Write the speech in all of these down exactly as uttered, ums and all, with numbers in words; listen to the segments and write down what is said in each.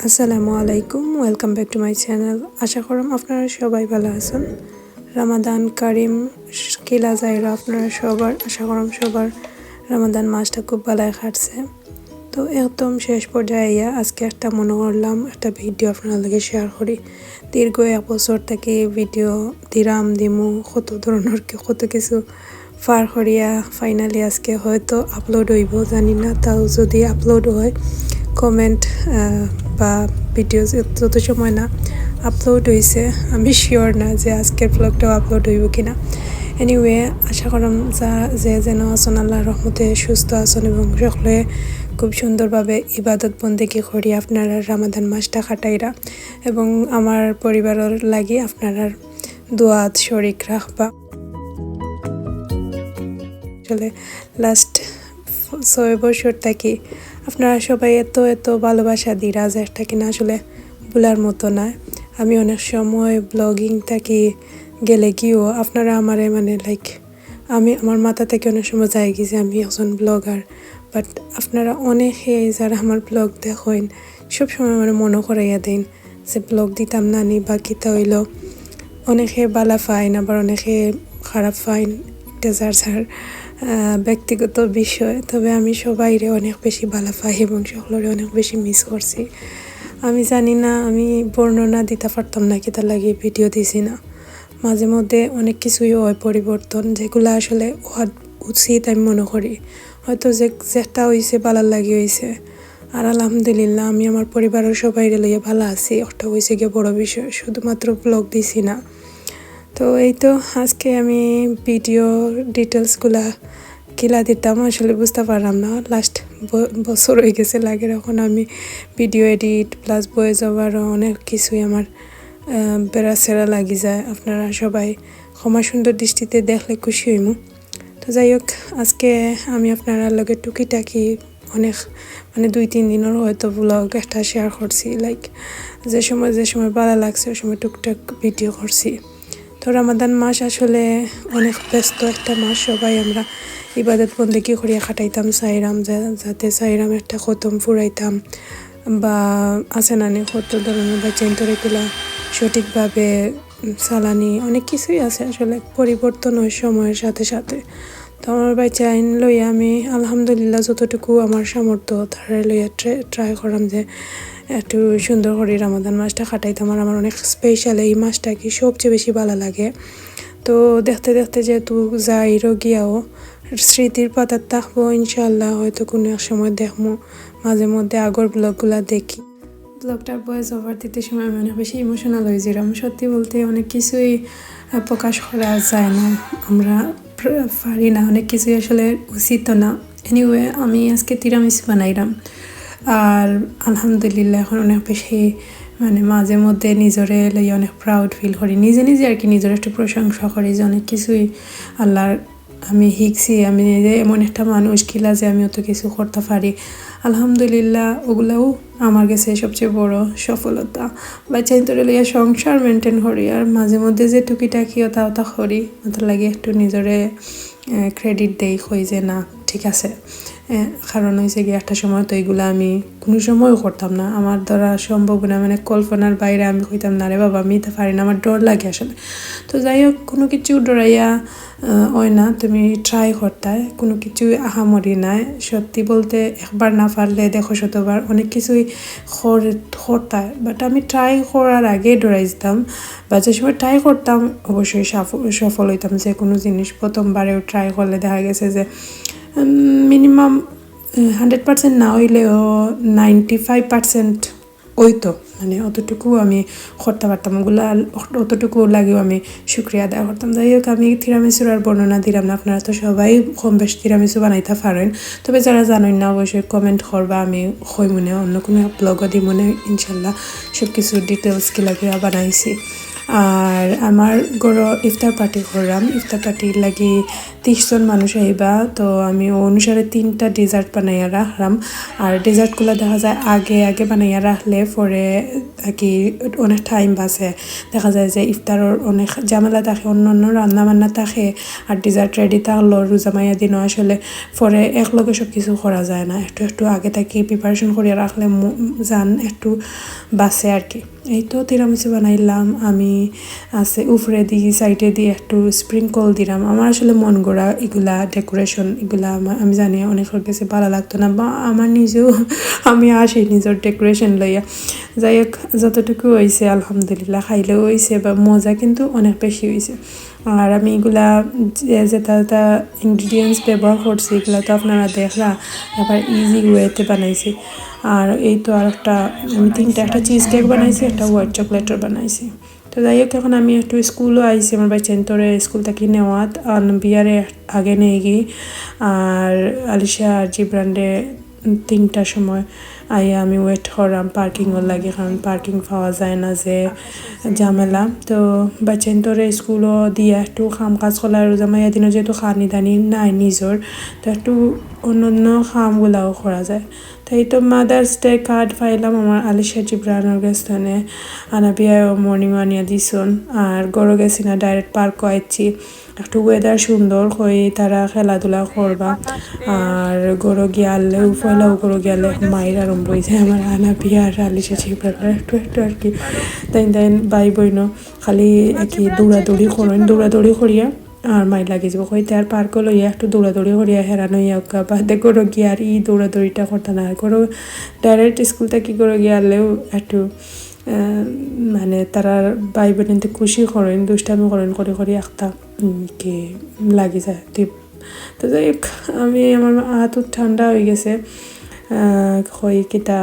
আসসালামু আলাইকুম, welcome back to my channel। আশা করম আপনারা সবাই ভালা আছইন। রামাদান কারিম। কিলা যাইরা আপনারা সবার, আশা করম সবার রামাদান মাসটা খুব ভালায় কাটছে। তো একদম শেষ পর্যায়ে আইয়া আজকে একটা মনো করলাম একটা ভিডিও আপনারার লগে শেয়ার করি। দীর্ঘ এক বছর থাকি ভিডিও দিরাম দিমু, কত ধরনর কি-, কত কিছু পার করিয়া finally আজকে হয়তো আপলোড অইবো, জানি না। তাও যদি আপলোড হয়, কমেন্ট, আহ, বা ভিডিও যত সময় না আপলোড অইছে, আমি শিওর না যে আজকের ব্লগটাও আপলোড অইবো কিনা। এনিওয়ে, আশা করম যা, যে যেন আছইন আল্লাহর রহমতে সুস্থ আছইন এবং সকলে খুব সুন্দরভাবে ইবাদত বন্দেগি করি আপনারা রামাদান মাসটা কাটাইরা এবং আমার পরিবারর লাগি আপনারা দোয়াত শরিক রাখবা। আসলে লাস্ট ছয় বছর থাকি আপনারা সবাই এত এত ভালোবাসা দিরা, যেটা কিনা আসলে ভুলার মতো নায়। আমি অনেক সময় ব্লগিং থাকি গেলে গিয়েও আপনারা আমারে মানে লাইক, আমি আমার মাথা থাকি অনেক সময় যায়গি যে আমি একজন ব্লগার, বাট আপনারা অনেকে যারা আমার ব্লগ দেখইন সব সময় আমারে মনো করাইয়া দেইন যে ব্লগ দিতাম না নি বা কিতা অইলো। অনেকে ভালা পাইন, আবার অনেকে খারাপ পাইন, এটা যার যার, আহ, ব্যক্তিগত বিষয়। তবে আমি সবাইরে অনেক বেশি ভালা পাই এবং সকলরে অনেক বেশি মিস করছি। আমি জানি না, আমি বর্ণনা দিতা পারতাম না কিতার লাগি ভিডিও দিছি না। মাঝে মধ্যে অনেক কিছুই হয় পরিবর্তন, যেগুলা আসলে হওয়া উচিত আমি মনো করি। হয়তো যে, যেটা অইছে ভালার লাগি অইছে। আর আলহামদুলিল্লাহ, আমি আমার পরিবারর সবাইরে লইয়া ভালা আছি, ওটা অইছে গিয়া বড় বিষয়। শুধুমাত্র ব্লগ দিছি না। তো এই তো আজকে আমি ভিডিও ডিটেলসগুলা কিলা দিতাম আসলে বুঝতা পারলাম না। লাস্ট ব-, বছর অইগেছে লাগের, এখন আমি ভিডিও এডিট প্লাস ভয়েস ওভারও অনেক কিছুই আমার, আহ, বেড়াছেড়া লাগি যায়। আপনারা সবাই ক্ষমা সুন্দর দৃষ্টিতে দেখলে খুশি অইমু। তো যাই হোক, আজকে আমি আপনারার লগে টুকিটাকি অনেক, মানে, দুই তিন দিনর হয়তো ব্লগ একটা শেয়ার করছি, লাইক, যে সময় যে সময় ভালা লাগছে ওই সময় টুকটাক ভিডিও করছি। তো রামাদান মাস আসলে অনেক ব্যস্ত একটা মাস, সবাই আমরা ইবাদত বন্দেগি করিয়া কাটাইতাম চাইরাম, যা-, যাতে চাইরাম একটা খতম ফুরাইতাম বা আছে না নি কত ধরনর বাচ্চাইন্তরে কিলা সঠিকভাবে চালানি, অনেক কিছুই আছে আসলে পরিবর্তন হয় সময়ের সাথে সাথে। তো আমার বাচ্চাইন লইয়া আমি আলহামদুলিল্লাহ যতটুকু আমার সামর্থ্য তারে লইয়া ট্রে-, ট্রাই করাম যে একটু সুন্দর করি রামাদান মাসটা কাটাইতাম। আর আমার অনেক স্পেশাল এই মাসটা, কি সবচেয়ে বেশি ভালা লাগে। তো দেখতে দেখতে যেহেতু যাইরও গিয়াও, স্মৃতির পাতাত থাকবো ইনশাআল্লাহ, হয়তো কোনো এক সময় দেখমু। মাঝে মধ্যে আগর ব্লগগুলা দেখি। ব্লগটার ভয়েস ওভার দিতে সময় আমি অনেক বেশি ইমোশনাল অইযিরাম। সত্যি বলতে অনেক কিছুই, আহ, প্রকাশ করা যায় না, আমরা প্র-, পারি না, অনেক কিছুই আসলে উচিত না। এনিওয়ে, আমি আজকে তিরামিসু বানাইরাম, আর আলহামদুলিল্লাহ এখন অনেক বেশি, মানে, মাঝে মধ্যে নিজরে লইয়া অনেক প্রাউড ফিল করি, নিজে নিজে আর কি নিজরে একটু প্রশংসা করি যে অনেক কিছুই আল্লাহর আমি শিখছি, আমি নিজে এমন একটা মানুষ কিলা যে আমি অত কিছু করতা পারি। আলহামদুলিল্লাহ, ওগুলাও আমার গেছে সবচেয়ে বড় সফলতা। বাচ্চাইন্তরে লইয়া সংসার মেইনটেইন করি, আর মাঝে মধ্যে যে টুকিটাকি ওটা ওটা করি, ওটার লাগি একটু নিজরে, আহ, ক্রেডিট দেই, কই যে না, ঠিক আছে। আহ, কারণ অইছে কি, একটা সময় তো এগুলা আমি কোনো সময়ও করতাম না, আমার দ্বারা সম্ভব না, মানে, কল্পনার বাইরে। আমি কইতাম, "না রে বাবা, আমি ইতা পারি না, আমার ডর লাগে আসলে।" তো যাই হোক, কোনো কিছু ডরাইয়া, আহ, অয় না, তুমি ট্রাই করতায়, কোনো কিছুই আহামরি নায়। সত্যি বলতে, একবার না পারলে দেখো শতবার, অনেক কিছুই কর-, করতায়। বাট আমি ট্রাই করার আগে ডরাই যেতাম, বা যে সময় ট্রাই করতাম অবশ্যই সাফ-, সফল অইতাম। যে কোনো জিনিস প্রথমবারেও ট্রাই করলে দেখা গেছে যে, উম, মিনিমাম, আহ, হান্ড্রেড পার্সেন্ট না অইলেও নাইনটি ফাইভ পার্সেন্ট অইতো, মানে, অতটুকু আমি করতা পারতাম, ওগুলা, অতটুকু লাগিও আমি শুকরিয়া আদায় করতাম। যাই হোক, আমি তিরামিসুর আর বর্ণনা দিরাম না, আপনারা তো সবাই কম বেশ তিরামিসু বানাইতা পারইন। তবে যারা জানইন না, অবশ্যই কমেন্ট করবা, আমি কইমুনে, অন্য কোনো ব্লগও দিমুনে ইনশাল্লাহ সব কিছু ডিটেলস কিলা কিলা বানাইছি। আর আমার ঘরো ইফতার পার্টি করলাম, ইফতার পার্টির লাগি তিরিশ জন মানুষ আইবা, তো আমি ও অনুসারে তিনটা ডেজার্ট বানাইয়া রাখলাম। আর ডেজার্টগুলা দেখা যায় আগে আগে বানাইয়া রাখলে পরে আর কি অনেক টাইম বাঁচে। দেখা যায় যে ইফতারর অনেক ঝামেলা থাকে, অন্য অন্য রান্না বান্না থাকে, আর ডেজার্ট রেডি থাকলো রোজা মাইয়া দিনও আসলে পরে একলগে সব কিছু করা যায় না, একটু একটু আগে থাকি প্রিপারেশন করিয়া রাখলে মু-, জান একটু বাঁচে আর কি। এই তো তিরামিসু বানাইলাম আমি, আছে উপরে দি সাইডে দি একটু স্প্রিঙ্কল দিলাম। আমার আসলে মন গড়া এগুলা ডেকোরেশন, এগুলা আমার, আমি জানি অনেকের কাছে ভালো লাগতো না, বা আমার নিজেও আমি আসি নিজের ডেকোরেশন লইয়া। যাই হোক, যতটুকু হইছে আলহামদুলিল্লাহ, খাইলেও হইছে বা মজা কিন্তু অনেক বেশি হইছে। আর আমি এগুলা যে যেটা যেটা ইনগ্রিডিয়েন্টস ব্যবহার করছি, এগুলা তো আপনারা দেখলা, আবার ইজি ওয়েতে বানাইছি। আর এই তো আর একটা, আমি তিনটা, একটা চিজ কেক বানাইছি, একটা হোয়াইট চকলেটও বানাইছি। তো যাই হোক, এখন আমি একটু স্কুলও আইছি, আমার বাচ্চাইন্তরে স্কুল থাকি নেওয়াত, আর বিয়ারে আগে নেই গি, আর আলিশা আর জিবরানরে তিনটার সময় আইয়া আমি ওয়েট করাম পার্কিংর লাগি, কারণ পার্কিং পাওয়া যায় না, যে ঝামেলা। তো বাচ্চাইন্তরে স্কুলও দিয়া একটু কাম কাজ করলা, রোজা মাইয়া দিনও যেহেতু খানি দানি নাই নিজর, তো একটু অন্য অন্য কামগুলাও করা যায়। তাই তো মাদার্স ডে কার্ড পাইলাম আমার আলিশা জিবরানর গেছ থনে, আনাবিয়াও মর্নিং আনিয়া দিছন। আর ঘরো গেছি না, ডাইরেক্ট পার্কও আইছি। একটু ওয়েদার সুন্দর, কই তারা খেলাধুলা করবা। আর ঘরো গিয়া আনলেও পয়লাও ঘরো গিয়া আনলে মাইর আরম্ভ হইছে আমার আনাবিয়া আর আলিশা জিবরানর একটু একটু আর কি। তাই তাই ভাই বইনও খালি আর কি দৌড়াদৌড়ি করইন, দৌড়াদৌড়ি করিয়া আর মাই লাগি যাবো কইতে, আর পার্কও লইয়া একটু দৌড়াদৌড়ি করিয়া হেরান হইয়া উকা বাদে ঘরো গিয়া আর ই দৌড়াদৌড়িটা করতা না, আর ঘরো ডাইরেক্ট স্কুল থাকি ঘরো গিয়া আনলেও একটু, আহ, মানে তারার ভাই বইনতে খুশি করইন, দুষ্টামি করইন, করি করি একটা, উম, কি লাগি যায়। তি-, তো যাই হোক, আমি আমার হাত ঠান্ডা হয়ে গেছে, আহ, কই কিতা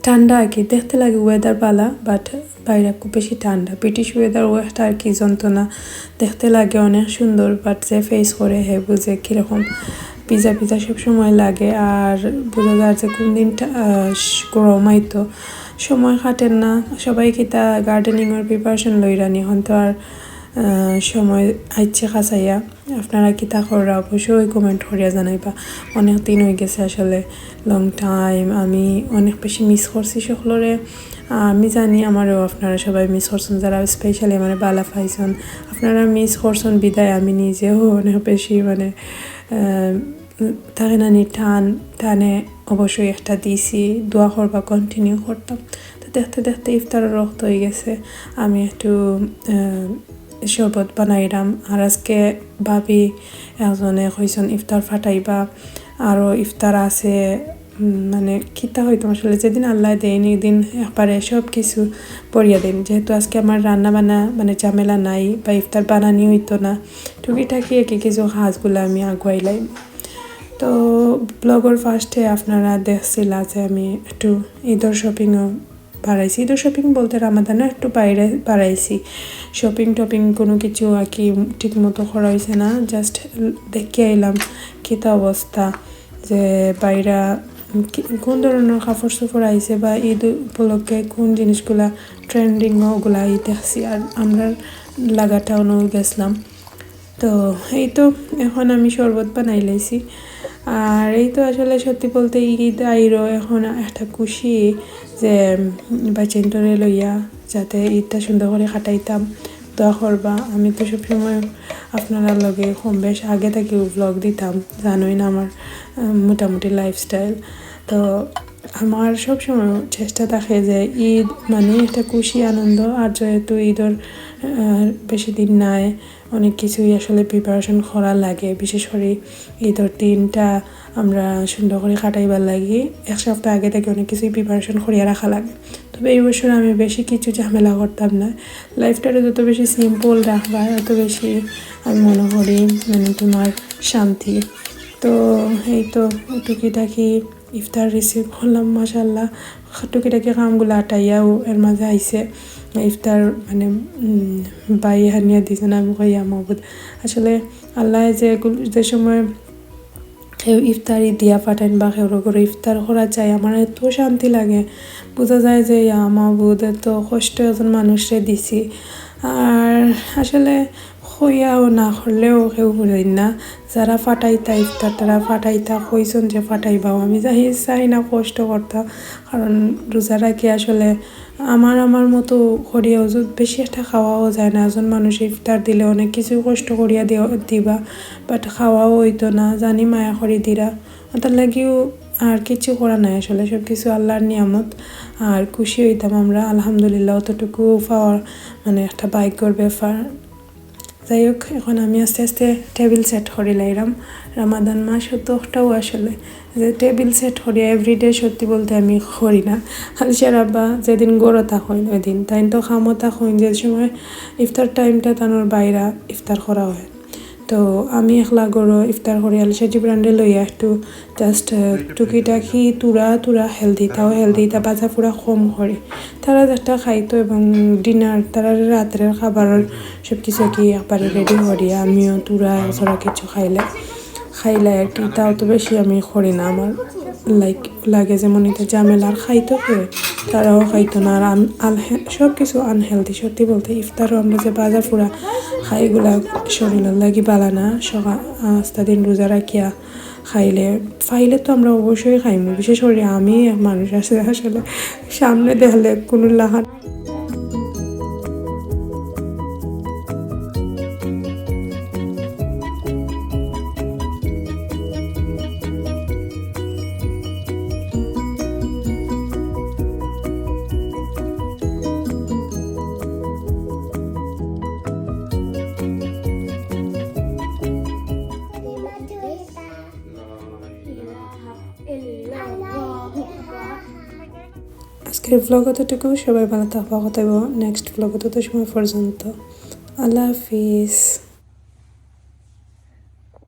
ঠান্ডা আর কি, দেখতে লাগে ওয়েদার বালা, বাট বাইরে খুব বেশি ঠান্ডা। ব্রিটিশ ওয়েদার ওয়েদার আর কি যন্ত্রণা, দেখতে লাগে অনেক সুন্দর, বাট যে ফেস করে হে বুঝে কীরকম পিজা পিজা সব সময় লাগে। আর বুঝা যায় যে কোন দিন ঠা-, আহ, শ-, গরম আইতো, সময় কাটের না। সবাই কিতা গার্ডেনিংয়ের প্রিপারেশন লইরানি, এখন তো আর, আহ, সময় আইচ্ছে কাছাইয়া। আপনারা কিতা কররা অবশ্যই কমেন্ট করিয়া জানাইবা। অনেক দিন হয়ে গেছে আসলে, লং টাইম। আমি অনেক বেশি মিস করছি সকলরে। আমি জানি আমারও আপনারা সবাই মিস করছেন, যারা স্পেশালি আমার বালা পাইছেন। আপনারা মিস করছেন বিদায় আমি নিজেও অনেক বেশি মানে, আহ, থাকে না নি টান, টানে অবশ্যই একটা দিছি, দোয়া করবা, কন্টিনিউ করতাম। তো দেখতে দেখতে ইফতারও রক্ত হয়ে গেছে। আমি একটু, আহ, শরবত বানাইলাম। আর আজকে ভাবি একজনে কইছন ইফতার ফাটাইবা, আরও ইফতার আছে, উম, মানে কিতা হইতাম আসলে, যেদিন আল্লাহ দেইন, এই দিন একবারে সব কিছু পড়িয়া দিন। যেহেতু আজকে আমার রান্না বান্না মানে ঝামেলা নাই বা ইফতার বানানি হইতো না, টুকিটাকি একই কিছু কাজগুলো আমি আগুয়াইলাই। তো ব্লগর ফার্স্টে আপনারা দেখছিলা যে আমি একটু ঈদর শপিংও বাড়াইছি। ঈদর শপিং বলতে রামাদানও একটু বাইরে বাড়াইছি। শপিং টপিং কোনো কিছু আর কি ঠিক মতো করা হইছে না, জাস্ট দেখিয়া আইলাম কিতা অবস্থা, যে বাইরা কি, কোন ধরনের কাপড় চোপড় আইছে বা ঈদ উপলক্ষে কোন জিনিসগুলা ট্রেন্ডিং ওগুলা এই দেখছি। আর আমরা লাগা টাউনও গেছিলাম। তো এই তো এখন আমি শরবত বানাই লাইছি। আর এই তো আসলে সত্যি বলতে ঈদ আইরো এখন একটা খুশি যে, উম, বাচ্চাইন্তরে লইয়া যাতে ঈদটা সুন্দর করে কাটাইতাম। দোয়া করবা। আমি তো সবসময় আপনারা লগে কম বেশ আগে থাকিও ব্লগ দিতাম, জানোই না আমার, উম, মোটামুটি লাইফস্টাইল। তো আমার সবসময় চেষ্টা থাকে যে ঈদ মানে একটা খুশি আনন্দ, আর যেহেতু ঈদর, আহ, বেশি দিন নাই, অনেক কিছুই আসলে প্রিপারেশন করা লাগে, বিশেষ করে ঈদর দিনটা আমরা সুন্দর করে কাটাইবার লাগি এক সপ্তাহ আগে থাকি অনেক কিছুই প্রিপারেশন করিয়া রাখা লাগে। তবে এই বছর আমি বেশি কিছু ঝামেলা করতাম না, লাইফটারে যত বেশি সিম্পল রাখবা, তত বেশি আমি মনে করি মানে তোমার শান্তি। তো এই তো টুকিটাকি ইফতার রিসিভ করলাম, মাশাআল্লাহ। টুকিটাকি কামগুলা আটাইয়াও এর মাঝে আইছে ইফতার, মানে, উম, বাই হানিয়া দিছে না, আমি কই, "ইয়া মাবুদ।" আসলে আল্লাহ যে গুল-, যে সময় কেউ ইফতারি দিয়া পাঠাইন বা কেউ ঘরে ইফতার করা যায়, আমার এত শান্তি লাগে। বুঝা যায় যে, "ইয়া মাবুদ, এত কষ্ট একজন মানুষরে দিছি।" আর আসলে কইয়াও না করলেও কেউ বুঝইন না। যারা ফাটাইতা ইফতার, তারা ফাটাইতা, কইছইন যে ফাটাইবাও। আমি যাই চাই না কষ্ট করতা, কারণ রোজা রাখি আসলে আমার, আমার মতো করিয়াও যত বেশি একটা খাওয়াও যায় না। একজন মানুষে ইফতার দিলে অনেক কিছু কষ্ট করিয়া দিও-, দিবা, but খাওয়াও অইতো না, জানি মায়া করি দিরা। অটার লাগিও আর কিছু করা নাই আসলে, সব কিছু আল্লাহর নিয়ামত। আর খুশি অইতাম আমরা, আলহামদুলিল্লাহ, অতটুকু পাওয়ার মানে একটা ভাগ্যর ব্যাপার। যাই হোক, এখন আমি আস্তে আস্তে টেবিল সেট করি লাইরাম। রামাদান মাস তো একটাও আসলে যে টেবিল সেট করি এভরিডে, সত্যি বলতে আমি করি না। আলিশার আব্বা যেদিন গরো থাকইন ওই দিন, তাইন তো কামো থাকইন, যে সময় ইফতার টাইমটা তানোর বাইরা ইফতার করা হয়। তো আমি একলা গরো ইফতার করি, আলিশা জিবরানরে লইয়া একটু জাস্ট টুকিটাকি তুরা তুরা হেলদি, তাও হেলদি, তা বাজা ফুরা কম করি। তারা যেটা খাইতো এবং ডিনার, তারা রাত্রের খাবারের সব কিছু কি একবারে রেডি করি, আমিও তুরা এক জোড়া কিছু খাইলে খাইলে আর কি। তাও তো বেশি আমি করি না, আমার লাইক লাগে যেমন এটা ঝামেলার খাইতো কে, তারাও খাইতো না। আর আন-, আনহে-, সব কিছু আনহেলদি, সত্যি বলতে। ইফতারও আমরা যে বাজা ফুরা খাই, এগুলা শরীরের লাগি বালা না। সকা-, আস্তা দিন রোজা রাখিয়া খাইলে, খাইলে তো আমরা অবশ্যই খাইমু। বিশেষ করে আমি এক মানুষ আছে আসলে সামনে দেখলে কোনো লাহান। আজকের ব্লগ অতটুকু। সবাই ভালো থাকবা, কথা হইব নেক্সট ব্লগ। তত সময় পর্যন্ত আল্লাহ হাফিজ।